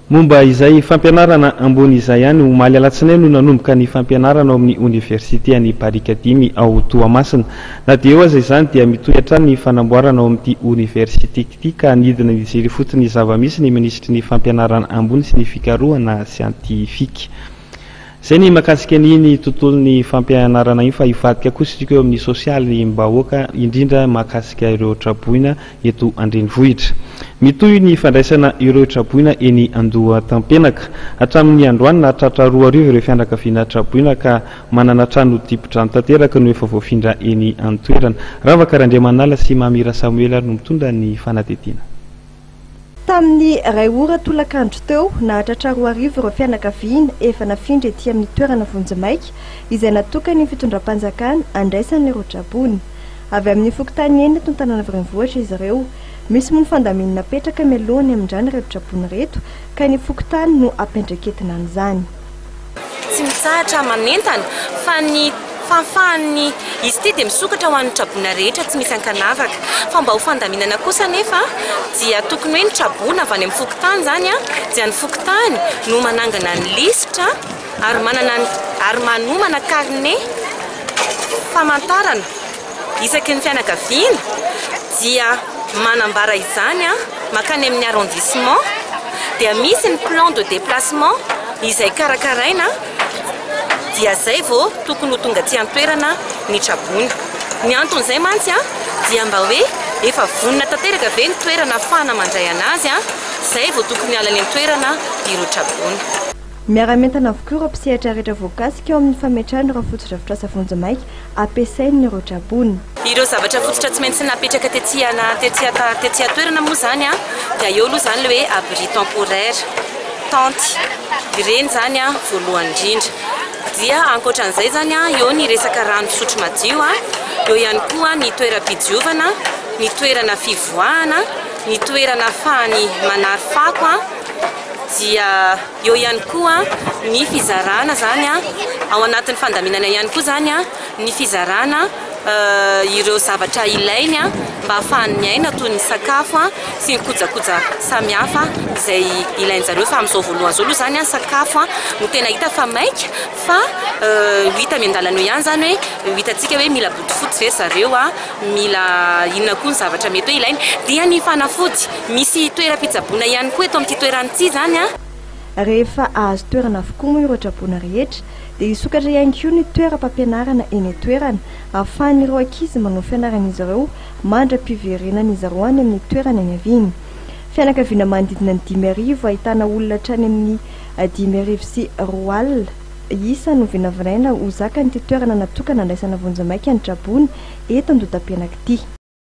Momba izay fampianarana ambony izay ihany, omaly alatsinainy no nanomboka ny fampianarana ao amin'ny oniversite any Barikadimy ao Toamasina. Na dia eo aza izany dia mitohy hatrany ny fanamboarana ao amin'ity oniversite ity ka nidina nijery ifotony ny zava-misy ny minisitry ny fampianarana ambony sy ny fikarohana siantifika. Izay ny mahakasika an'iny tontolon'ny fampianarana iny fa hivadika kosa isika eo amin'ny sosialim-bahoaka indrindra mahakasika ireo traboina eto an-drenivohitra. Mitohy ny fandraisana ireo traboina eny Andohatampenaka. Hatramin'ny androany nahatratra 2000 ireo fianakaviana traboina ka manana trano dibo-drano tanteraka no efa voafindra eny an-toerana. Ravaka Randriamanala sy Mamy Rasamoela no mitondra ny fanadihadiana. Tamin'ny iray ora tolakandro teo, nahatratra 2000 ireo fianakaviana efa nafindra ety amin'ny toerana vonjimaika izay natokan'ny fitondram-panjakana handraisana ireo traboina. Avy amin'ny fokontany enina eto Antananarivo Renivohitra izy ireo. Misy moa ny fandaminana napetraka mialoha ny hamindrana ireto traboina ireto ka ny fokontany no ampiandraiketina an'izany. Tsy mitsahatra manentana fa ny fahafahan'ny izy ity dia misokatra ho an'ny traboina rehetra tsy misy ankanavaka. Fa mba ho fandaminana kosa anefa dia tokony hoe ny traboina avy any amin'ny fokontany izany dia ny fokontany no manangana ny lisitra ary manana ary manomana carnet famantarana isaky ny fianakaviana dia manambara izany mankany amin'ny arrondissement dia misy ny plan de déplacement izay karakaraina dia zay vao tokony ho tonga aty an-toerana ny traboina. Ny anton'izay mantsy dia mba hoe efa vonona tanteraka ve ny toerana ahafahana mandray anazy, zay vao tokony hiala any an-toerana ireo traboina. Miara-mientana avokoa ireo mpisehatra rehetra voakasika eo amin'ny fametrahana ireo fotodrafitrasa vonjimaika ampiasain'ireo traboina. Ireo zavatra fototra tsy maintsy napetraka tety tety tety an-toerana moa izany dia eo aloha izany ilay hoe abri temporaire, tente, ireny izany voalohany indrindra. Dia ankoatran'izay izany eo ny resaka rano fisotro madio, eo ihany koa ny toeram-pidiovana, ny toerana fivoahana, ny toerana ahafahany manary fako, dia eo ihany koa ny fizarana izany ao anatin'ny fandaminana ihany koa izany ny fizarana ireo zavatra ilainy mba hahafahany miaina toy ny sakafo sy ny kojakoja samihafa izay ilain-jareo fa amin'izao voalohany izao aloha izany sakafo no tena hita fa maika fa ho hita miandalana eo ihany izany hoe ho hitantsika hoe mila bodofotsy ve ry zareo, mila inona koa ny zavatra mety hoe ilainy, dia ny fanafody, misy toeram-pitsaboana ihany koa eto amin'ity toerana ity izany. Rehefa ahazo toerana avokoa moa ireo traboina rehetra dia hisokatra ihany koa ny toeram-pampianarana eny an-toerana ahafahan'ireo ankizy manao fianaran'izy ireo mandra-piverenan'izy ireo any amin'ny toerana niaviany. Fianakaviana manodidina ny 5000 ahitana olona hatrany amin'ny 2005 000 isa no vinavinaina ho zakan'ity toerana natokana handraisana vonjimaika ny traboina eto Andohatapenaka ity.